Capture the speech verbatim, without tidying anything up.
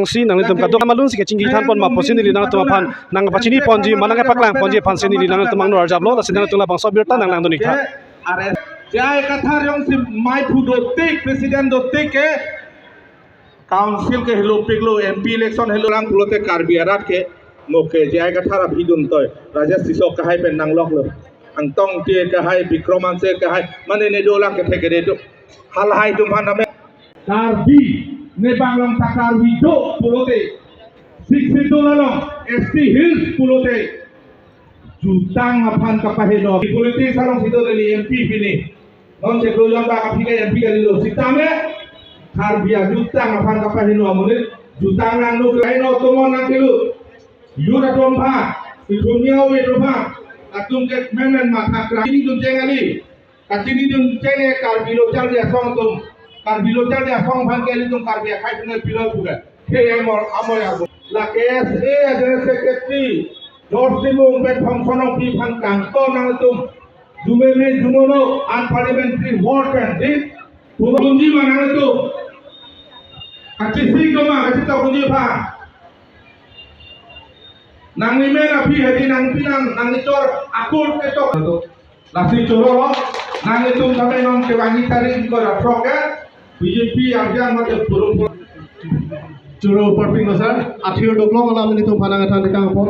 Si nanglitum kadokave amalun si kachingki than pon ma pusi neli nangtum aphan nangpachini ponji ma nangpaklang ponji aphan si neli nangtum angno arjaplo, lasi nangtum labangso abirta nanglangdun ik tha. Are, J I Kathar jongsi mei phu dotik, president dotik ke, council ke helo piklo, M P election helo lang pulote Karbi arat ke mo ke J I Kathar aphi dun toi, Rajesh Tisso kahai pen nangloklo. Angtong Ingti kahai, Bikram Hanse kahai, mane ne dolang kethek kere do. Halahai atum aphan name. Karbi, ne bang along ta Karbi do pulote, Sixth Schedule along, S T Hills pulote, jutang aphan kapaheno. Politics alongsi do neli M P pini. Non cheklo jon bak aphi ke M P kalilo. Sitame, Karbi ajutang aphan kapaheno amonit, jutang nangno kaheno tomon nangkelo. Youth atum aphan, ithumni awi atum aphan, latum ke men men matha kra. Ini atum cheng kali. Kachinidun cheng e Karbi Lo Charli Asong atum. Karbi Lo Charli Asong aphan ke ilitum Karbi akhei atum pilo puke. Khei amor amor ya. La K S A General Secretary George Timung pen Thomson Rongpi aphan kangton nangtum. Jume me jumono unparliamentary word pen di. Pulo kunji ma nangtum. Kachisik do ma, kachitok kunji aphan. Nangli men aphi hadi nangpi nang, nangli chor akur ketok. Lasi choro lo, nanglitum kami non kevangji tarik ko raprok ya, B J P arjan mate purung purung. Choro parping lo sir, athir doklong alam nelitum aphan nangthan kang apor.